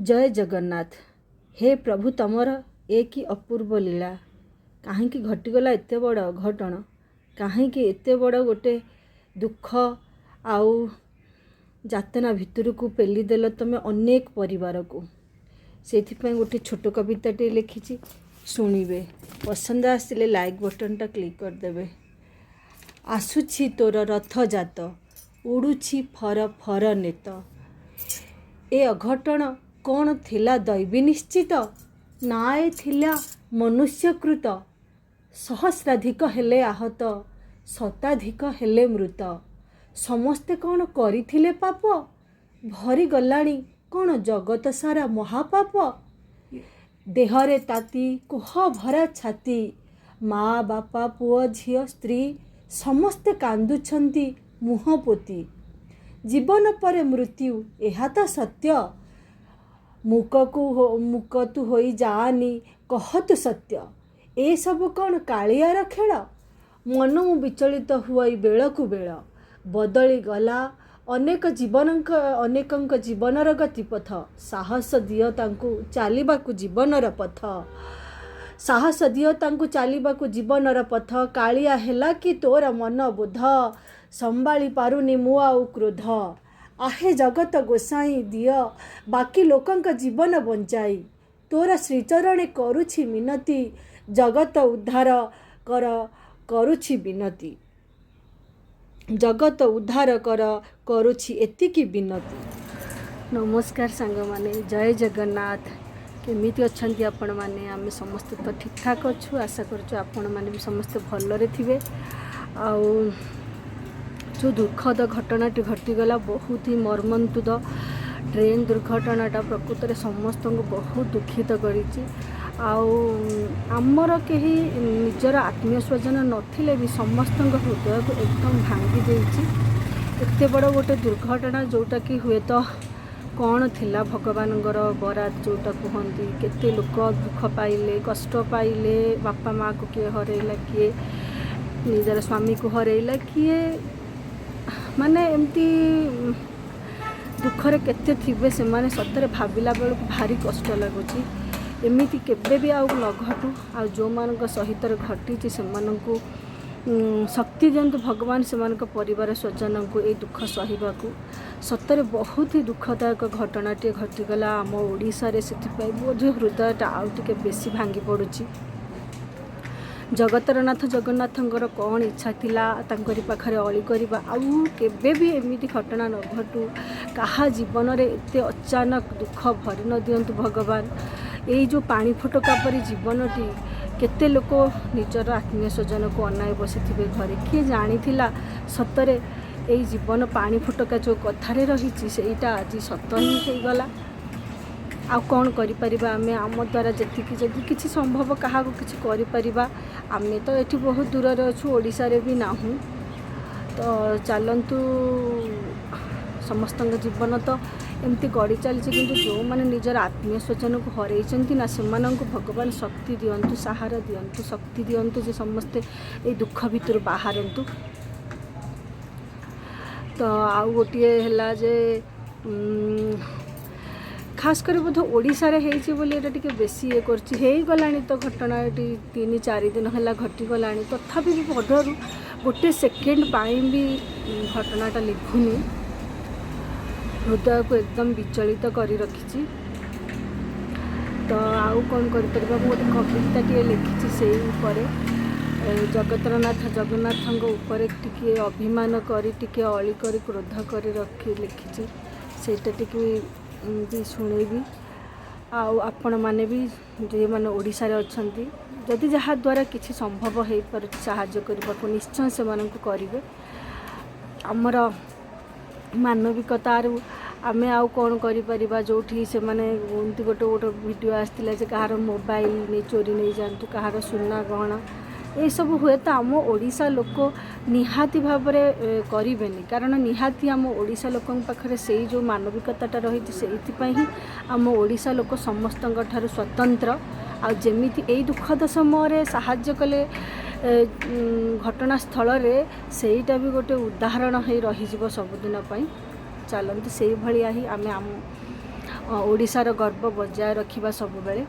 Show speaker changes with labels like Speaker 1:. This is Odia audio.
Speaker 1: ଜୟ ଜଗନ୍ନାଥ। ହେ ପ୍ରଭୁ, ତମର ଏ କି ଅପୂର୍ବ ଲୀଳା! କାହିଁକି ଘଟିଗଲା ଏତେ ବଡ଼ ଅଘଟଣ? କାହିଁକି ଏତେ ବଡ଼ ଗୋଟେ ଦୁଃଖ ଆଉ ଯାତନା ଭିତରକୁ ପେଲିଦେଲ ତମେ ଅନେକ ପରିବାରକୁ? ସେଇଥିପାଇଁ ଗୋଟେ ଛୋଟ କବିତାଟିଏ ଲେଖିଛି, ଶୁଣିବେ। ପସନ୍ଦ ଆସିଲେ ଲାଇକ୍ ବଟନ୍ଟା କ୍ଲିକ୍ କରିଦେବେ। ଆସୁଛି ତୋର ରଥଯାତ, ଉଡ଼ୁଛି ଫର ଫର ନେତ। ଏ ଅଘଟଣ କ'ଣ ଥିଲା ଦୈବୀ ନିଶ୍ଚିତ, ନା ଏ ଥିଲା ମନୁଷ୍ୟକୃତ? ସହସ୍ରାଧିକ ହେଲେ ଆହତ, ଶତାଧିକ ହେଲେ ମୃତ। ସମସ୍ତେ କ'ଣ କରିଥିଲେ ପାପ? ଭରିଗଲାଣି କ'ଣ ଜଗତ ସାରା ମହାପାପ? ଦେହରେ ତାତି, କୋହ ଭରା ଛାତି, ମା ବାପା ପୁଅ ଝିଅ ସ୍ତ୍ରୀ ସମସ୍ତେ କାନ୍ଦୁଛନ୍ତି ମୁହଁ ପୋତି। ଜୀବନ ପରେ ମୃତ୍ୟୁ, ଏହା ତ ସତ୍ୟ। ମୂକକୁ ମୂକ ତୁ ହୋଇ ଯାଆନି, କହ ତୁ ସତ୍ୟ। ଏସବୁ କ'ଣ କାଳିଆର ଖେଳ? ମନ ମୁଁ ବିଚଳିତ ହୁଅଇ ବେଳକୁ ବେଳ। ବଦଳିଗଲା ଅନେକ ଜୀବନଙ୍କ ଅନେକଙ୍କ ଜୀବନର ଗତିପଥ। ସାହସ ଦିଅ ତାଙ୍କୁ ଚାଲିବାକୁ ଜୀବନର ପଥ। ସାହସ ଦିଅ ତାଙ୍କୁ ଚାଲିବାକୁ ଜୀବନର ପଥ। କାଳିଆ, ହେଲା କି ତୋର ମନ ବୋଧ? ସମ୍ଭାଳି ପାରୁନି ମୁଁ ଆଉ କ୍ରୋଧ। ଆହେ ଜଗତ ଗୋସାଇଁ, ଦିଅ ବାକି ଲୋକଙ୍କ ଜୀବନ ବଞ୍ଚାଇ। ତୋର ଶ୍ରୀଚରଣେ କରୁଛି ମିନତି, ଜଗତ ଉଦ୍ଧାର କର, କରୁଛି ବିନତି। ଜଗତ ଉଦ୍ଧାର କର, କରୁଛି ଏତିକି ବିନତି। ନମସ୍କାର ସାଙ୍ଗମାନେ, ଜୟ ଜଗନ୍ନାଥ। କେମିତି ଅଛନ୍ତି ଆପଣମାନେ? ଆମେ ସମସ୍ତେ ତ ଠିକ୍ଠାକ୍ ଅଛୁ। ଆଶା କରୁଛୁ ଆପଣମାନେ ବି ସମସ୍ତେ ଭଲରେ ଥିବେ। ଆଉ ଯେଉଁ ଦୁଃଖଦ ଘଟଣାଟି ଘଟିଗଲା, ବହୁତ ହି ମର୍ମନ୍ତୁଦ ଟ୍ରେନ୍ ଦୁର୍ଘଟଣାଟା ପ୍ରକୃତରେ ସମସ୍ତଙ୍କୁ ବହୁତ ଦୁଃଖିତ କରିଛି। ଆଉ ଆମର କେହି ନିଜର ଆତ୍ମୀୟ ସ୍ୱଜନ ନଥିଲେ ବି ସମସ୍ତଙ୍କ ହୃଦୟକୁ ଏକଦମ ଭାଙ୍ଗି ଦେଇଛି ଏତେ ବଡ଼ ଗୋଟେ ଦୁର୍ଘଟଣା, ଯେଉଁଟାକି ହୁଏତ କ'ଣ ଥିଲା ଭଗବାନଙ୍କର ବରାଦ ଯେଉଁଟା କୁହନ୍ତି। କେତେ ଲୋକ ଦୁଃଖ ପାଇଲେ, କଷ୍ଟ ପାଇଲେ। ବାପା ମାଆକୁ କିଏ ହରେଇଲା, କିଏ ନିଜର ସ୍ୱାମୀକୁ ହରେଇଲା, କିଏ ମାନେ ଏମିତି ଦୁଃଖରେ କେତେ ଥିବେ ସେମାନେ। ସତରେ ଭାବିଲା ବେଳକୁ ଭାରି କଷ୍ଟ ଲାଗୁଛି। ଏମିତି କେବେ ବି ଆଉ ନ ଘଟୁ। ଆଉ ଯେଉଁମାନଙ୍କ ସହିତ ଘଟିଛି, ସେମାନଙ୍କୁ ଶକ୍ତି ଦିଅନ୍ତୁ ଭଗବାନ, ସେମାନଙ୍କ ପରିବାର ସ୍ୱଜନଙ୍କୁ ଏଇ ଦୁଃଖ ସହିବାକୁ। ସତରେ ବହୁତ ହି ଦୁଃଖଦାୟକ ଘଟଣାଟିଏ ଘଟିଗଲା ଆମ ଓଡ଼ିଶାରେ। ସେଥିପାଇଁ ବୋଧେ ହୃଦୟଟା ଆଉ ଟିକେ ବେଶୀ ଭାଙ୍ଗି ପଡ଼ୁଛି। ଜଗତର ନାଥ ଜଗନ୍ନାଥଙ୍କର କ'ଣ ଇଚ୍ଛା ଥିଲା, ତାଙ୍କରି ପାଖରେ ଅଳି କରିବା। ଆଉ କେବେ ବି ଏମିତି ଘଟଣା ନ ଘଟୁ। କାହା ଜୀବନରେ ଏତେ ଅଚାନକ ଦୁଃଖ ଭରି ନ ଦିଅନ୍ତୁ ଭଗବାନ। ଏଇ ଯେଉଁ ପାଣି ଫୋଟକା ପରି ଜୀବନଟି, କେତେ ଲୋକ ନିଜର ଆତ୍ମୀୟ ସ୍ୱଜନକୁ ଅନାଇ ବସିଥିବେ ଘରେ। କିଏ ଜାଣିଥିଲା ସତରେ ଏଇ ଜୀବନ ପାଣି ଫୋଟକା ଯେଉଁ କଥାରେ ରହିଛି, ସେଇଟା ଆଜି ସତ ହିଁ ହେଇଗଲା। ଆଉ କ'ଣ କରିପାରିବା ଆମେ? ଆମ ଦ୍ୱାରା ଯେତିକି ଯଦି କିଛି ସମ୍ଭବ, କାହାକୁ କିଛି କରିପାରିବା। ଆମେ ତ ଏଠି ବହୁତ ଦୂରରେ ଅଛୁ, ଓଡ଼ିଶାରେ ବି ନାହୁଁ। ତ ଚାଲନ୍ତୁ, ସମସ୍ତଙ୍କ ଜୀବନ ତ ଏମିତି ଗଡ଼ି ଚାଲିଛି, କିନ୍ତୁ ଯେଉଁମାନେ ନିଜର ଆତ୍ମୀୟ ସ୍ୱଜନକୁ ହରେଇଛନ୍ତି ନା, ସେମାନଙ୍କୁ ଭଗବାନ ଶକ୍ତି ଦିଅନ୍ତୁ, ସାହାରା ଦିଅନ୍ତୁ, ଶକ୍ତି ଦିଅନ୍ତୁ ଯେ ସମସ୍ତେ ଏଇ ଦୁଃଖ ଭିତରୁ ବାହାରନ୍ତୁ। ତ ଆଉ ଗୋଟିଏ ହେଲା ଯେ ଖାସ କରି ବୋଧେ ଓଡ଼ିଶାରେ ହେଇଛି ବୋଲି ଏଇଟା ଟିକେ ବେଶୀ ଇଏ କରୁଛି। ହେଇଗଲାଣି ତ ଘଟଣା ଏଠି 3-4 ଦିନ ହେଲା ଘଟିଗଲାଣି, ତଥାପି ବି ମନରୁ ଗୋଟେ ସେକେଣ୍ଡ ପାଇଁ ବି ଘଟଣାଟା ଲିଭୁନି। ହୃଦୟକୁ ଏକଦମ ବିଚଳିତ କରି ରଖିଛି। ତ ଆଉ କ'ଣ କରିପାରିବା? ମୁଁ ଗୋଟେ କବିତାଟିଏ ଲେଖିଛି ସେଇ ଉପରେ, ଜଗତର ନାଥ ଜଗନ୍ନାଥଙ୍କ ଉପରେ ଟିକିଏ ଅଭିମାନ କରି, ଟିକେ ଅଳି କରି, କ୍ରୋଧ କରି ରଖି ଲେଖିଛି। ସେଇଟା ଟିକେ ବି ଶୁଣେଇବି। ଆଉ ଆପଣମାନେ ବି ଯେଉଁମାନେ ଓଡ଼ିଶାରେ ଅଛନ୍ତି, ଯଦି ଯାହା ଦ୍ୱାରା କିଛି ସମ୍ଭବ ହେଇପାରୁଛି ସାହାଯ୍ୟ କରିବାକୁ, ନିଶ୍ଚୟ ସେମାନଙ୍କୁ କରିବେ। ଆମର ମାନବିକତାରୁ ଆମେ ଆଉ କ'ଣ କରିପାରିବା? ଯେଉଁଠି ସେମାନେ ଏମିତି ଗୋଟେ ଗୋଟେ ଭିଡ଼ିଓ ଆସିଥିଲା ଯେ କାହାର ମୋବାଇଲ ନେଇ ଚୋରି ନେଇଯାଆନ୍ତୁ, କାହାର ସୁନା ଗହଣା, ଏସବୁ ହୁଏତ ଆମ ଓଡ଼ିଶା ଲୋକ ନିହାତି ଭାବରେ କରିବେନି। କାରଣ ନିହାତି ଆମ ଓଡ଼ିଶା ଲୋକଙ୍କ ପାଖରେ ସେଇ ଯେଉଁ ମାନବିକତାଟା ରହିଛି, ସେଇଥିପାଇଁ ହିଁ ଆମ ଓଡ଼ିଶା ଲୋକ ସମସ୍ତଙ୍କ ଠାରୁ ସ୍ୱତନ୍ତ୍ର। ଆଉ ଯେମିତି ଏଇ ଦୁଃଖଦ ସମୟରେ ସାହାଯ୍ୟ କଲେ ଘଟଣାସ୍ଥଳରେ, ସେଇଟା ବି ଗୋଟେ ଉଦାହରଣ ହେଇ ରହିଯିବ ସବୁଦିନ ପାଇଁ। ଚାଲନ୍ତୁ, ସେଇଭଳିଆ ହିଁ ଆମେ ଆମ ଓଡ଼ିଶାର ଗର୍ବ ବଜାୟ ରଖିବା ସବୁବେଳେ।